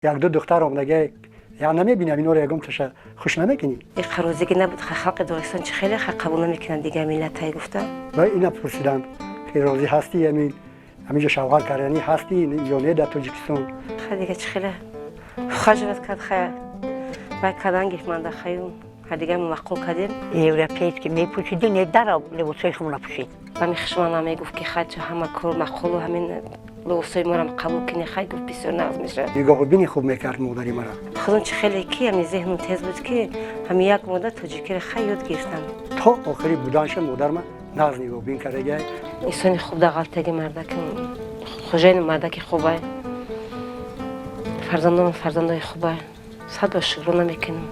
Як-ду духтар омдаги я намебинам, инора ягон таша хуш намекунӣ. Иқарозиги набуд, халқи Доғистон чи хеле қабул намекунанд дигар миллатҳое гуфта. Ва ина пурсиданд, розӣ ҳастӣ, ҳамин ҳаминҷо шавҳар карданӣ ҳастӣ ё не дар Тоҷикистон? Ха, дига чи хеле ухаживать кард, ха, вай кардан гирифт манда, хаю ха, дига мақул кардем. Европейский мепӯшиду не дара либосҳои худро напӯшид. Ҳами хушмана мегуфт, ки хай, ҳама кор мақулу ҳамин либосҳои моро қабул кунӣ, хай, гуфт, бисёр нағз мешавад. Нигоҳубини хуб мекард модари мара. Худон чи хеле ки ҳами зеҳнум тез буд, ки ҳами як мода тоҷикиро хай ёд гирифтам. То охири буданша модарма нағз нигоҳубин кардагиай. Инсони хуб, дағалтаги мардаки хужайни мардаки хубай, фарзандонам фарзандои хубай, сад бор шукрона мекунем.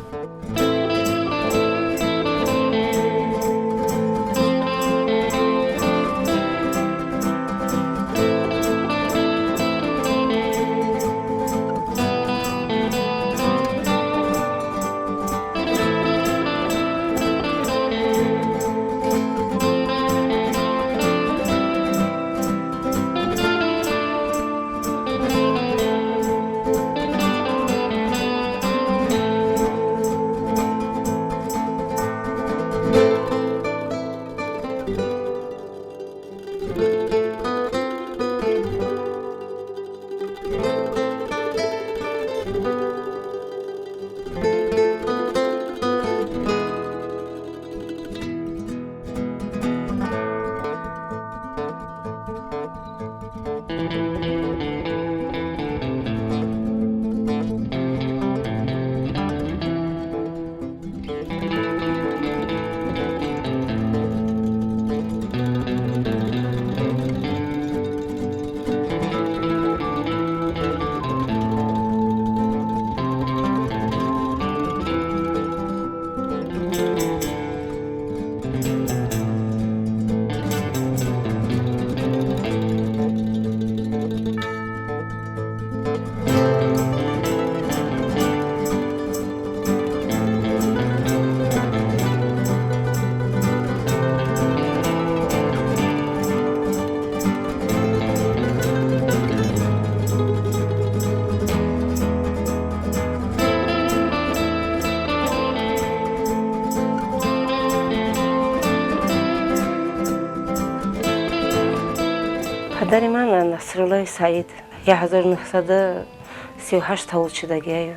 Падари ман Насруллои Саид 1938 таваллуд шудагиаю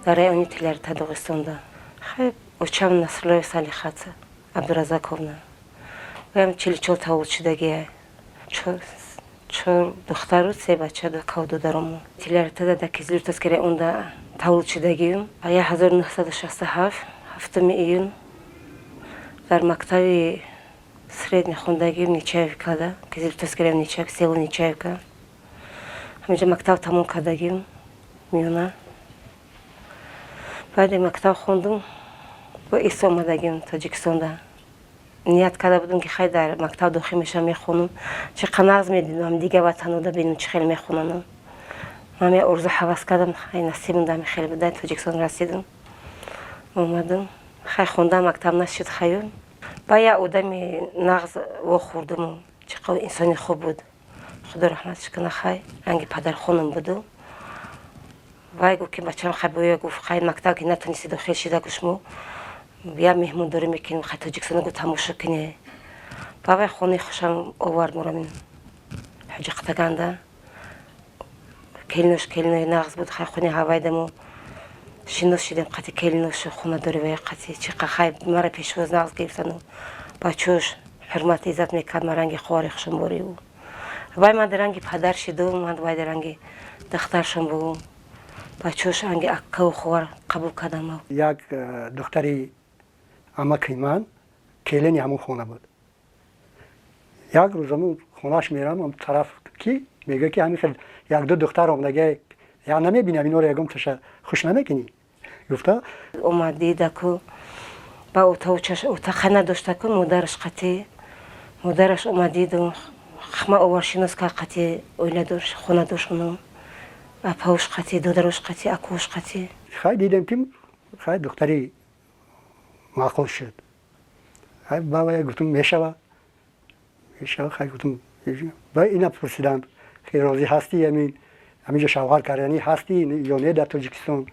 дар райони Тилярта, Доғистонда. Хай, очам Насруллои Салихат Абдуразаковна, ваям 44 таваллуд шудагиай. Чор духтару се бача кав додарому. Тиляртада, дар Кизилюртовский районда таваллуд шудагиюм. 1967, 7 июн, дар мактаби средний хондагиюм Нечаевкада, Кизилюртовский район, Нечаев, село Нечаевка. Ҳаминҷо мактаб тамом кардагиюм миёна. Баъде мактаб хондум, бо ис омадагиюм Тоҷикистонда. Ният карда будум, ки хай, дар мактаб дохил мешавам, мехонам, чӣ қанағз медидам, дигар ватанода бинам, чӣ хеле мехонанам. Ман я орзу ҳавас кардам, хай, насибам дами хеле буда, Тоҷикистон расидам, омадам. Хай, хондан мактаб нашуд, хаю. Ба як одами нағз вохӯрдуму чӣ қадр инсони хуб буд, худо раҳматш кунад, хай, ранги падархонам буду. Вай гуфт, ки бачам, хай, боя, гуфт, хай, мактаб ки натонисти дохил шида, гуфт, шумо як меҳмондорӣ мекунем, хай, Тоҷикистона, гуфт, тамошо кунӣ. Ба вай хонаи хушам овард морамин Ҳоҷи Қатаганда. Келинош келинои нағз буд. Хай, хонаи ҳавайдамо шинос шудем қати келиношу хонадори вай қати. Чӣ қа, хай, мара пешвоз нағз гирифтану бачаош ҳурмат иззат мекард, ма ранги хоҳари хушам бори ӯ. Вай ман ранги падар шиду, ман вай ранги духтаршон бугум. Бачаош ранги аккаву хоҳар қабул кардам. Як духтари амаки ман келини ҳамон хона буд. Як рӯз ҳамон хонааш мерам, тараф ки мегӯяд, ки ҳамин хел як-ду духтар омдаги я намебинам, инора ягон таша хуш намекунӣ, гуфта. Омад, дидаку, ба отавчаш отақа надоштаку, модараш қати модараш омад, дидум, ма оваршинос кард қати оиладор, хонадоршонам, апауш қати, додарош қати, акош қати. Хай, дидем, ки хай, духтари маъқул шуд. Хай, ба гуфтум, мешава, мешава. Хай, гуфтум. Ба ина пурсиданд, розӣ ҳастӣ, ҳамин Ҳаминҷо шавҳар карданӣ ҳастӣ ё не дар Тоҷикистон?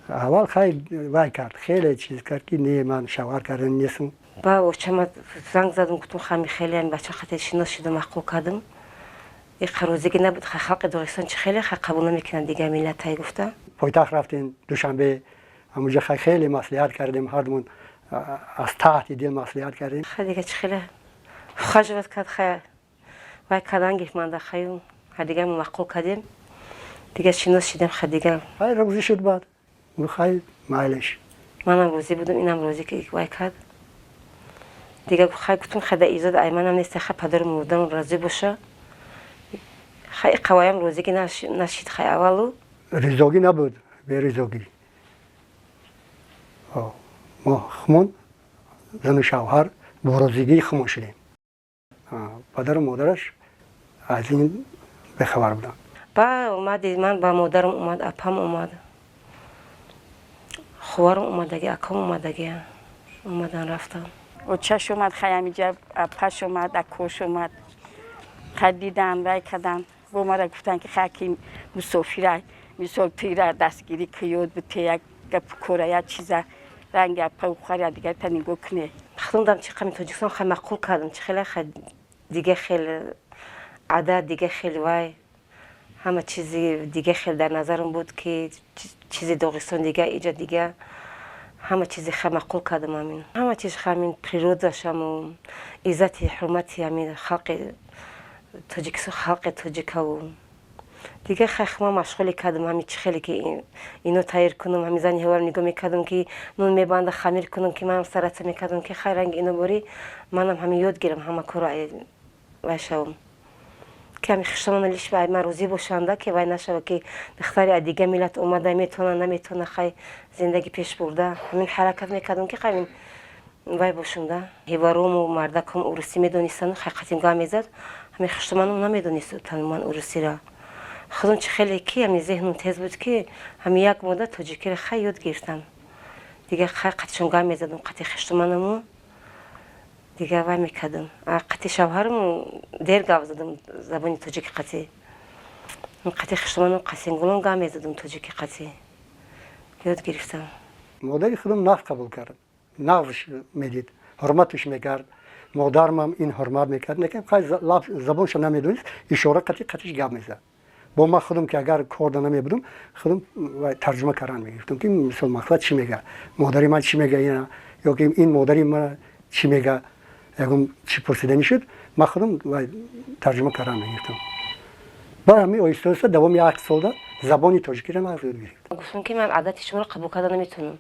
Аввал хай вай кард, хеле чиз кард, ки не, ман шавҳар карданӣ нестам. Ба очама занг задам, гуфтам, хами хеле ами бача қате шинос шудам, маъқул кардам. Иқа розигӣ набуд, ха халқи Доғистон чи хеле ха қабул намекунанд дигар миллатай, гуфта. Пойтахт рафтем, Душанбе, ҳамунҷо хай хеле маслиҳат кардем, ҳардумон аз таҳти дил маслиҳат кардем. Ха дига чи хеле ухаживать кард, ха вай кардан гирифт манда, хаю ха дига мо маъқул кардем, дига шинос шидем, ха дига. Хай розӣ шуд, баъд хай майлеш. Манам розӣ будам, инам розӣ ки вай кард. Дига хай гуфтум, хай да изод ай манам нест, ха падару модарам розӣ боша. Хай қаваям розигӣ нашид хай аввалу. Ризогӣ набуд, беризогӣ. Мо хумон зану шавҳар бо розигии хумон шудем. Падару модараш аз ин бехабар буданд. Ба омади ман ба модарам омад, апам омад, хуварам омадаги, акам омадаги, омадан рафтан. Очаш омад, хай ҳамиҷа апаш омад, акош омад, хай дидан, вай кардан, бо мара гуфтан, ки хай ки мусофира, мисол тира дастгирӣ ки ёд бите, як гапу кора, як чиза ранги апа ухаря дигарта нигоҳ куне. Хондам, чи қами Тоҷикистон хай маъқул кардам, чи хеле хай дига хел адад, дига хел вай, ҳама чизи дига хел дар назарам буд, ки чизи Доғистон дига, иҷа дига, ҳама чизи хай маъқул кардам. Ҳамин ҳама чиз, ҳамин природа шаму иззати ҳурмати ҳамин халқи Тоҷикистон, халқи тоҷикаву дига хай ма машғулӣ кардам. Ҳами чӣ хеле ки ино тайёр кунам, ҳами зани ҳаварам нигоҳ мекардам, ки нун мебанда, хамир кунам, ки манам стараться мекардам, ки хай ранги ино борӣ манам ҳами ёд гирам, ҳама корро вай шавам, ки ҳами хиштомона лиш вай ман розӣ бошанда, ки вай нашава, ки духтари аз дига миллат омада, метавона, наметавона хай зиндагӣ пеш бурда. Ҳамин ҳаракат мекардам, ки хай вай бошам да. Ҳиварому мардакам урусӣ медонистану хай қатим гап мезад. Ҳами хиштоманам намедонист тамоман урусиро. Худам чи хеле ки ҳами зеҳнам тез буд, ки ҳами як мода тоҷикиро хай ёд гирифтам. Дига хай қатишон гап мезадам, қати хиштоманаму дига вай мекардам. Қати шавҳарам дер гап задам забони тоҷики қати. Қати хиштоманам, қасингулон гап мезадам тоҷики қати, ёд гирифтам. Модари худам нағз қабул кард, нағзш медид, ҳурматш мекард. Модармам ин ҳурмат мекард, лекин хай забонша намедонист, ишора қати қатиш гап мезад. Бо ман худам ки агар корда намебудам, худам тарҷума кардан мегирифтам, ки мисол мақсад чӣ мега, модари ман чӣ мега ина, ё ки ин модари ман чӣ мега, ягон чӣ пурсиданӣ шуд, ман худам тарҷума кардан мегирифтам. Баъд ҳамин оҳиста оҳиста давоми як солда забони тоҷикиро нағз ёд гирифт. Гуфтам, ки ман адати шуморо қабул карда наметавонам,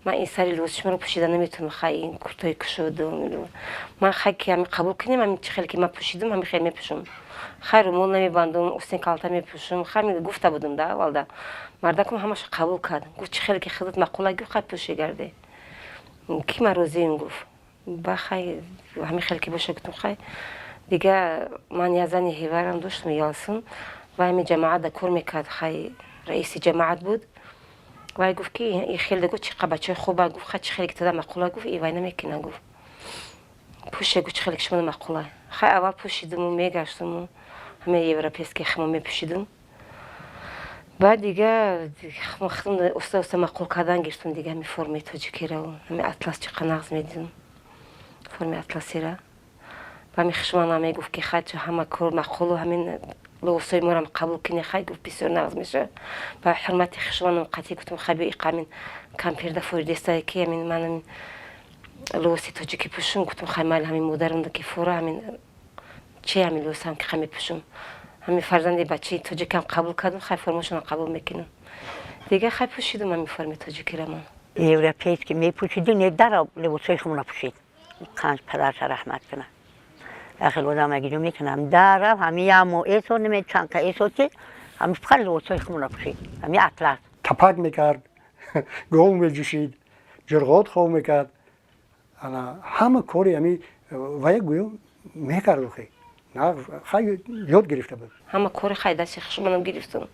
ман ин сари либоси шуморо пӯшида наметавонам, хай ин куртои кушоду ман хай ки ҳами қабул кунем, ҳамин чӣ хеле ки ман пӯшидам, ҳамин хел мепӯшам, хай румол намебандум, остин калта мепӯшам. Хай гуфта будам да аввалда, мардакам ҳамаша қабул кард, гуфт, чӣ хеле ки худат маъқула, гуфт, хай пӯши гарде, ки ман розием, гуфт. Ба хай ҳамин хеле ки боша, гуфтам. Хай дига ман як зани ҳиварам доштам, Ялсун, вай ҳами ҷамоатда кор мекард, хай раиси ҷамоат буд. Вай гуфт, ки и хеле гуфт, чӣ қа бачаи хуба, гуфт, хай чӣ хеле ки тада маъқула, гуфт, и вай намекуна, гуфт, пӯше, гуфт, чӣ хеле ки шумо маъқула. Хай аввал пӯшидуму мегаштуму ҳамаи европейский химо мепӯшидум. Баъд дига оста оста маъқул кардан гирифтум дига ҳами формаи тоҷикиро, ҳами атлас чӣ қа нағз медидум, формаи атласира. Ба ҳами хишманам мегуфт, ки хай ҳама кор маъқулу ҳамин либосҳои моро қабул кунӣ, хай гуфт, бисёр нағз мешавад. Ба ҳурмати хишманам қатъӣ гуфтум, хай биё, иқамин кампирда форидестае, ки ҳамин ман либоси тоҷикӣ пӯшум. Гуфтум, хай майли, ҳамин модарам ки фора, ҳамин чи ҳамин либосам ки хай мепӯшум, ҳамин фарзанди бачаи тоҷикам қабул кардам, хай формашонам қабул мекунам. Дига хай пӯшидум ҳамин форми тоҷикиро ман. Европейский мепӯшиду не дара либосҳои худро пӯшид. Қанҷ падарша раҳмат кунад. Ахел одам агиҷо мекунам, дара ҳами як моҳ эсо неме чанқа эсо, ки ҳами фақат либосҳои худро пӯшид, ҳами атлас. Тапак мекард, гов меҷӯшид, ҷурғот хов мекард, ҳама кори ҳами вая гӯё мекард, хе хай ёд гирифта буд. Ҳама кори хай дасти хушманам гирифтам,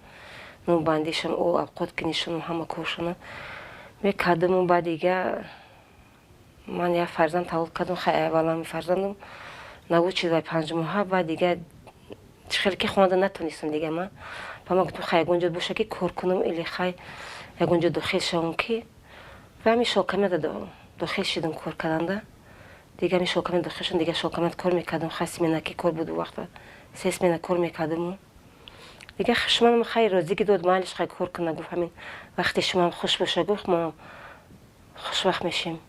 нунбандишам, о авқот кинишонам, ҳама коршона мекардаму. Баъд дига ман як фарзанд таваллуд кардам. Хай аввалан фарзандам научид вай 5 моҳа. Баъд дига чӣ хеле ки хонада натонистам, дига ман Ба ман гуфтам, хай, ягон ҷо боша, ки кор кунам, или хай, ягон ҷо дохил шавам, ки ва ҳамин шолкамида дохил шидам кор карданда. Дига ҳамин шолкамида дохил шудам, дига шолкамида кор мекардам. Хай, сменаки кор буд, вақта се смена кор мекардаму. Дига шумам хай розигӣ дод, майлиш, хай, кор куна, гуфт, ҳамин вақте шумам хуш боша, гуфт, мо хушвақт мешем.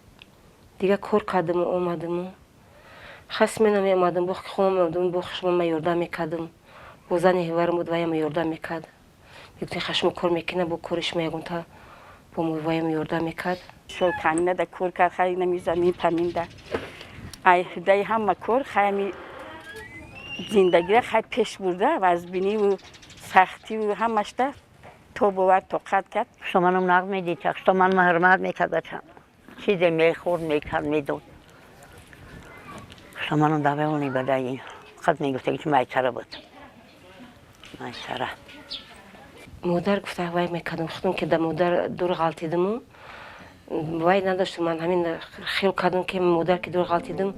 Дига кор кардаму омадаму, хай, смена меомадам, бо хона меомадам, бо шума ёрдам мекардам. Бо зани ҳиварам буд, ваям ёрдам мекард. Мегуфтем, хай, шумо кор мекунед, бо кори шумо ягонта бо ваям ёрдам мекард. Шолкаминада кор кард, хай, нами замин паминда ай ҳудаи ҳама кор, хай, ами зиндагира, хай, пеш бурда, вазбиниву сахтиву ҳамашда тобовар тоқат кард. Что манам нағз медид, что ман ҳурмат мекард, бачам чизе мехӯрд, мекард, медод. Что манам давони бадаи фақат мегуфта, ки майсара буд, майсара. Модар гуфта, вай мекардам худам, ки да модар дур ғалтидиму вай надоштум. Ман ҳамин хиёл кардам, ки модар ки дур ғалтидим,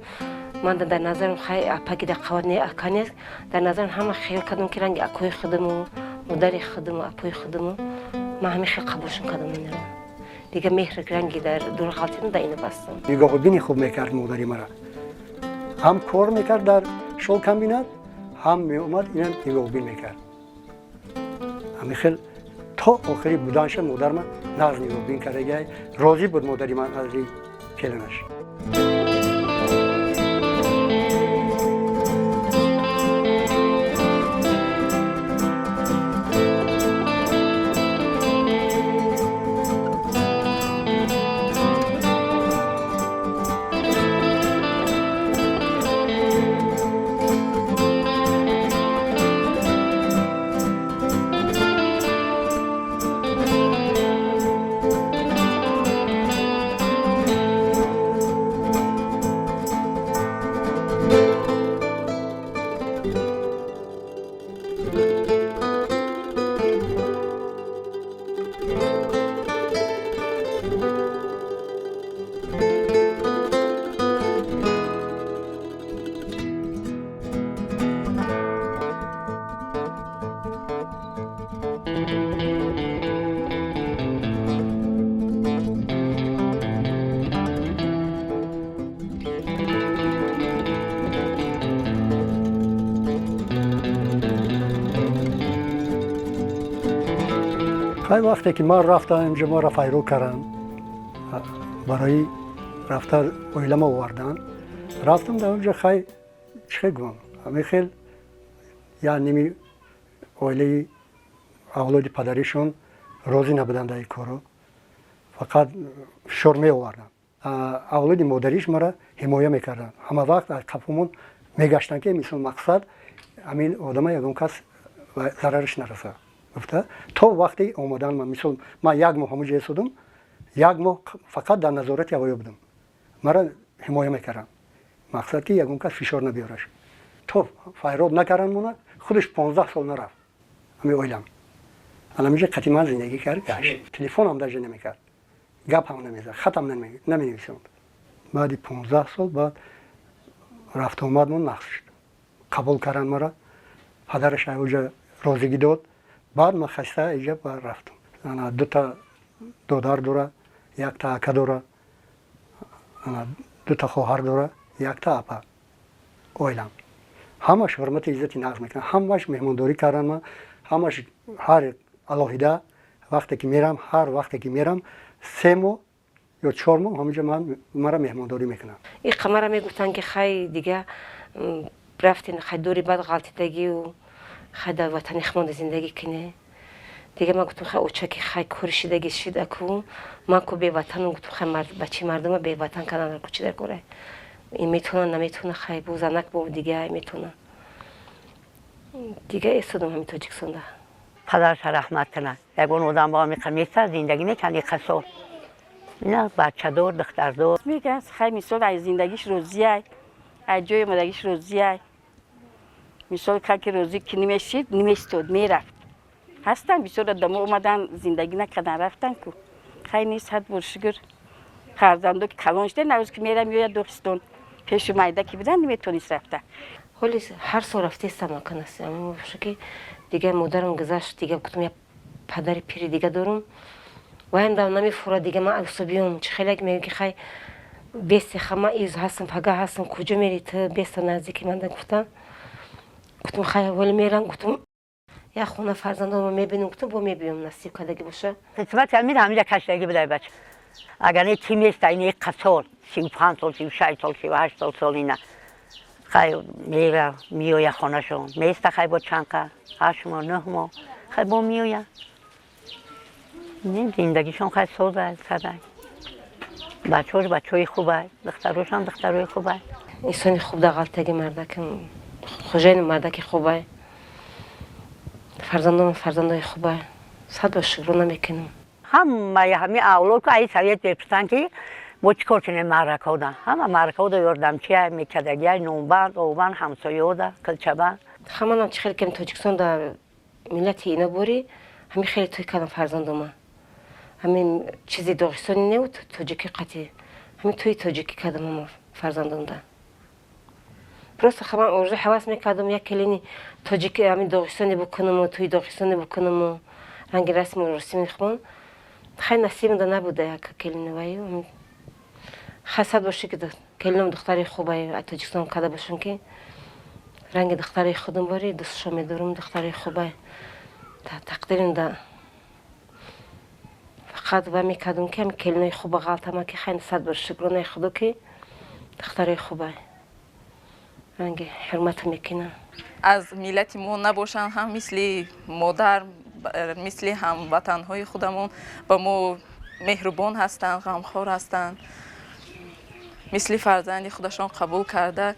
ман дар назарам, хай, апаки дар қават не, ака нест дар назарам. Ҳама хиёл кардам, ки ранги акои худаму, модари худаму, апои худаму. Ман ҳамин хел қабулшон кардам инро. Дига меҳр ранги дар дур ғалтидам, да ина бастам. Нигоҳубини хуб мекард модари мара. Ҳам кор мекард дар шолкомбинат, ҳам меомад, ина нигоҳубин мекард. Ҳамин хел то охири буданша модар ман нағз нигоҳубин кардагиай. Розӣ буд модари ман аз келинаш. Хай, вақте ки ман рафтам инҷо, маро файро карданд, барои рафта оилама овардан. Рафтам дар онҷо, хай, чӣ гӯям, ҳамин хел як ними оилаи авлоди падаришон розӣ набуданд дар ин корро, фақат фишор меоварданд. Авлоди модариш мара ҳимоя мекарданд, ҳама вақт аз қафомон мегаштанд, ки мисол мақсад ҳамин одама ягон кас зарараш нарасад гуфта. То вақте омадан ман, мисол, ман як моҳ ҳамон ҷо истодам, як моҳ фақат дар назорати ҳавоё будам, мара ҳимоя мекарданд, мақсад ки ягон кас фишор набиёраш. То файрод накардан мона, худаш 15 сол нарафт. Ҳамин оилам анамиҷа қати ман зиндагӣ кард, гашт. Телефонам даже намекард, гап ҳам намезад, хатам наменависонд. Баъди 15 сол баъд рафтуомадмон нақс шуд. Қабул карданд мара, падараш оҷа розигӣ дод. Баъд ман хаста иҷа рафтам. Дута додар дора, якта ака дора, дута хоҳар дора, якта апа. Оилам ҳамаш ҳурмати иззати нағз мекунад, ҳамаш меҳмондорӣ кардан ман, ҳамаш ҳар алоҳида. Вақте ки мерам, ҳар вақте ки мерам, 3 моҳ ё 4 моҳ ҳаминҷа мара меҳмондорӣ мекунанд. И қамара мегуфтанд, ки хай, дига рафтин, хай, дури баъд ғалтидагию, хай, дар ватани худмонда зиндагӣ кунӣ. Дига ман гуфтам, хай, оча, ки хай, кори шидаги шид, аку ман ку беватанам. Гуфтам, хай, бачаи мардума беватан кардан ку чи дар кора? Ин метавона, наметавона, хай, бо занак, бо дига метавона. Дига истодам ҳамин Тоҷикистонда. Падарша раҳмат кунад. Ягон одам бо миқа меса зиндагӣ мекард иқа сол, ина бачадор, духтардор. Мегӯяд, хай, мисол, аз зиндагиш розиай, аз ҷои омадагиш розиай. Мисол, ки розӣ ки намешид, наместод, мерафт. Ҳастанд бисёр одамо, омадан, зиндагӣ накардан, рафтан ку. Хай, нест, сад бор шукр, фарзандо ки калон шуда, наврӯз ки мерам, меояд Доғистон. Пешу майда ки будан, наметонист рафта. Ҳоли ҳар сол рафтестам, аканас ки. Дига модарам гузашт, дига гуфтам, як падари пири дига дорум, ваям дам намефура. Дига ман асобиём, чӣ хеле мегӯ, ки хай бесе, ма из ҳастам, пага ҳастам, куҷо мери ту, беста наздики манда гуфтам. Гуфтам, хай, вале мерам, гуфтам, як хона фарзандонро мебинам, гуфтам, бо мебиём, насиб кардагӣ боша. Қисмати ҳамин ҳамиҷа каштагӣ будай, бача. Агар не, ки места ин қасол 35 сол, 36 сол, 38 сол ина хай мера миёя хонашон, места хай бо чанқа 8 моҳ, 9 моҳ, хай бо миёя. Не, зиндагишон хай созай, садай. Бачаҳош бачаҳои хубай, духтарошам духтарои хубай. Инсони хуб дағалтаги мардакам, хожайни мардаки хубай, фарзандон фарзандои хубай, сад бор шукрона мекунам. Ҳамаи ҳами авлод ку аи совет мепурсанд, ки мо чӣ кор кунем. Маъракаода, ҳама маъракаода ёрдамчия мекардагия, нонбанд, обанд, ҳамсоёда, килчабанд. Хаманам чӣ хеле кем Тоҷикистон дар миллати ино борӣ, ҳамин хеле тӯй кардам фарзандома. Ҳамин чизи доғистони неу, тоҷикӣ қатӣ, ҳамин тӯи тоҷикӣ кардам ама фарзандонда. Просто ман орзу ҳавас мекардам, як келини тоҷики, ҳамин доғистоне бикунаму тӯи доғистоне бикунаму, ранги расму русӣ мехмон. Хай, насибмда набуда як келини ваю. Хай, сад бошӣ, ки келинам духтари хубай тоҷикистон карда бошам, ки ранги духтари худам борӣ дӯстшо медорам, духтари хубай. Тақдиримда фақат ва мекардам, ки ҳами келинои хуба ғалтама, ки хай, сад бор шукронаи худо, ки духтари хубай, ранги ҳурмату мекунам. Аз миллати мо набошанд ҳам, мисли модар, мисли ҳамватанҳои худамон ба мо меҳрубон ҳастанд, ғамхор ҳастанд, мисли фарзанди худашон қабул карда,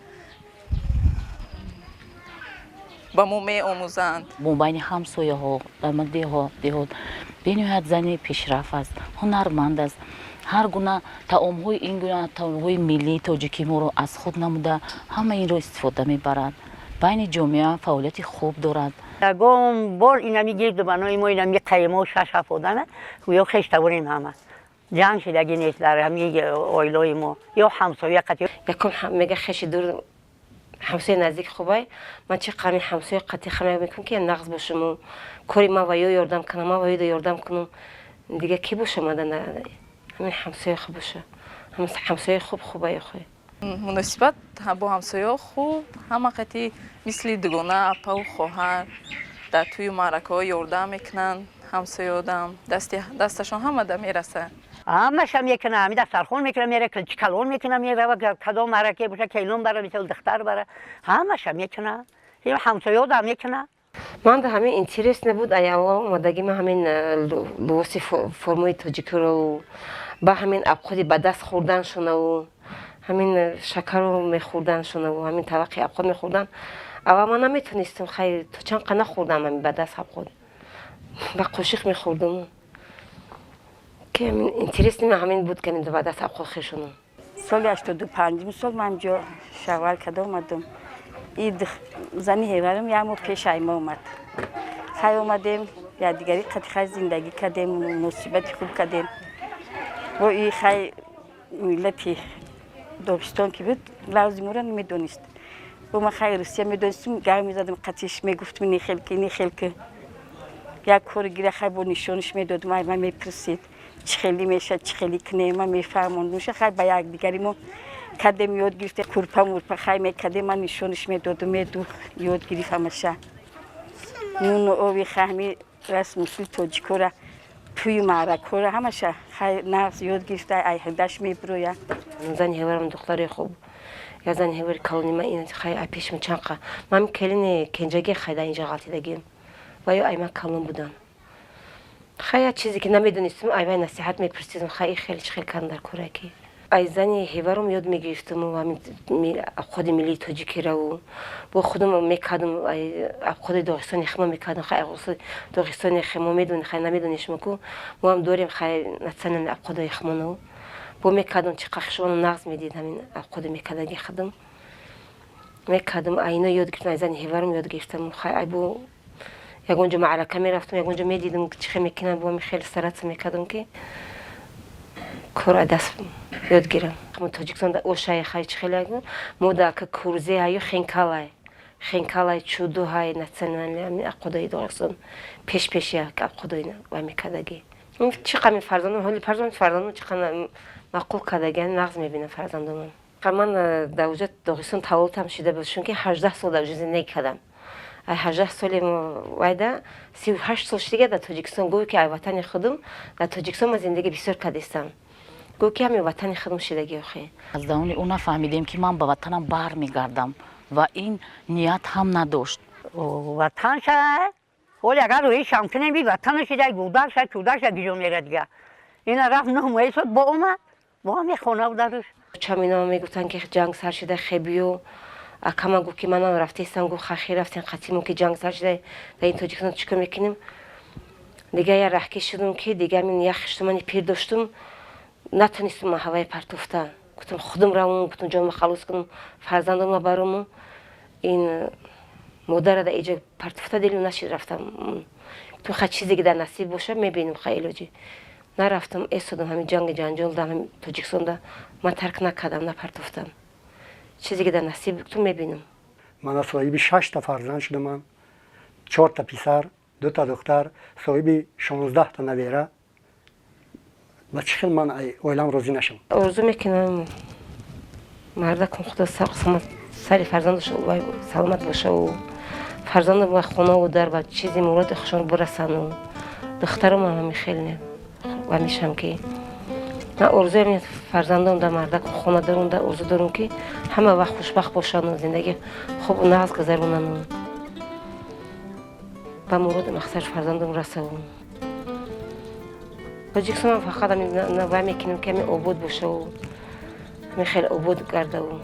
ба мо меомӯзанд. Мобайни ҳамсояҳо дар деҳот бениҳоят зани пешрафт аст, ҳунарманд аст. Ҳар гуна таомҳои, ин гуна таомҳои миллии тоҷикӣ моро аз худ намуда, ҳама инро истифода мебарад, байни ҷомеа фаъолияти хуб дорад. Ягон бор инами гирду банои мо, инами қаймо, шаш ҳафт одама, гӯё хештаборем, ҳама ҷанг шидагӣ нест дар ҳами оилаи мо ё ҳамсоя қатӣ. Якум мега, хеши дур, ҳамсоя наздик хубай. Ман чӣ қадр ҳамсоя қатӣ хама мекунам, ки нағз бошаму кори ман ва ё ёрдам кунам, ман ва ёда ёрдам кунам. Дига кӣ боша мада? Ҳамин ҳамсоя хуб боша, ҳамсояи хуб хубай хой. Муносибат бо ҳамсояҳо хуб, ҳама қатӣ мисли дугона, апаву хоҳар, дар тӯю маъракаҳо ёрдам мекунанд. Ҳамсояодам дасташон ҳамада мерасад. Ҳамаша мекуна, ҳами дастархон мекуна, мера, килчи калон мекуна, мерава, кадом маъраке боша, келон бара, мисол духтар бара, ҳамаша мекуна, ҳамсоёдам мекуна. Ман да ҳамин интерес набуд. Ай аввал омадагӣ ман ҳамин либоси формаи тоҷикиро, ба ҳамин абходи ба даст хӯрданшонаву ҳамин шакарро мехӯрданшонаву ҳамин тавақи абход мехӯрдан, аввал ман наметонистам. Хай, то чанд қа нахӯрдам, ҳамин ба даст абход, ба қошиқ мехӯрдам, ки ҳамин интереси ман ҳамин буд, ки ҳамин ба даст абход хешонам. Соли 85-ум сол ман ҷо шавҳар карда омадам. И зани ҳеварам як моҳ пеш айма омад. Хай, омадем, якдигари қати хай зиндагӣ кардем, муносибати хуб кардем. Бо и хай миллати Доғистон ки буд, лавзи моро намедонист. Бо ман хай русия медонистим, гап мезадам қатиш, мегуфтам, ини хел ки, ини хел ки, як кори гира, хай бо нишонаш медодам. Ай ман мепурсид, чӣ хелӣ мешад, чӣ хелӣ кунем, ман мефаҳмондам. Хай, ба якдигари мо кардем, ёд гирифтем. Курпа мурпа хай мекардем, ман нишонаш медодам, медухт, ёд гирифт ҳамаша. Нуну ови хай, расму усули тоҷикора, тӯю маъракҳоро ҳамаша хай нағз ёд гирифта, айҳдаш мебирояд. Зани ҳеварам духтари хуб, я зани ҳевари калони ман ин хай ай пешим чанқа. Ман келини кенҷагӣ хай дар инҷа ғалтидагим ва ё ай ман калон будам. Хай, як чизе ки намедонистам, ай вай насиҳат мепурсидам. Хай, хеле чӣ хел кардам дар кораки. Ай зани ҳеваром ёд мегирифтаму ҳамин абходи миллии тоҷикираву бо худам мекардам, абходи доғистони химо мекардам. Хай, доғистони химо медони, хай намедони шумо ку, мо ҳам дорем хай национальный абходои химонаву бо мекардам. Чӣ қахшону нағз медид, ҳамин абходи мекардаги худам мекардам. Айно ёд гирифтам, ай зани ҳеваром ёд гирифтам. Хай, ай бо ягон ҷо маърака мерафтам, ягон ҷо медидам, чӣ хел мекунам, бо хеле стараться мекардам, ки кор ай даст ёд гирам. Тоҷикистон ошай хай чӣ хеле мо да курзе аю хинкалай. Хинкалай, чудуҳай, национальный ами аққудои Доғистон пеш як аққудои вай мекардагӣ. Чӣ қами фарзандон, ҳоли фарзандон чӣ қана маъқул кардаги, нағз мебинам фарзандонам. Ман дар уҷа Доғистон таваллудам шида буд, чунки 18 сол дар уҷа зиндагӣ кардам. Ай 18 соли вайда 38 сол шудига дар Тоҷикистон. Гӯё ки ай ватани худум дар Тоҷикистон ман зиндагӣ бисёр кардистам, гӯё ки ҳамин ватани худум шидагӣ охи. Аз давони ӯ нафаҳмидем, ки ман ба ватанам бармегардам, ва ин ният ҳам надошт. Ватанша ҳоли агар рӯи шамкунем, би ватанаша дай гударша чударша гиҷо мера дига. Ина рафт, 9 моҳи шуд, бо омад, бо ҳами хона бударуш. Чамино мегуфтанд, ки ҷанг сар шида, хебиё. Акама гуфт, ки манам рафтестам. Гуфт, хахи рафтем қатимо, ки ҷанг сар шида, дар ин Тоҷикистон чӣ кор мекунем дига? Я раҳкӣ шудум, ки дига мин як хиштумани пир доштум, натонистум ман ҳаваи партофта. Гуфтам, худум равум, гуфтам, ҷонма халос кунам, фарзандонма барому. Ин модара дар иҷо партофта дилу нашид, рафтам. Гуфтам, ха, чизе ки дар насиб боша, мебинем. Ха, илоҷӣ нарафтам, эстодам. Ҳамин ҷанги ҷанҷол дар ҳамин Тоҷикистонда ман тарк накардам, напартофтам. Чизе ки дар насиб, гуфтам, мебинам. Мана соҳиби шашта фарзанд шудам ман: чорта писар, дута духтар, соҳиби 16та навера. Ба чӣ хел ман оилам розӣ нашам? Орзу мекунам, мардакум худо сари фарзандаш саломат бошаву фарзандам ба хонаву дар ба чизи муроди хушон бирасану духтарам ҳами хеле ва мешам, ки ман орзуям фарзандон да мардак хона дорум да, орзу дорум, ки ҳама вақт хушбахт бошану зиндагӣ хубу нағз гузаронану ба муроди мақсад фарзандам расаву. Тоҷикистонам фақат вай мекунем, ки ҳами обод бошаву ҳами хеле обод гардаву.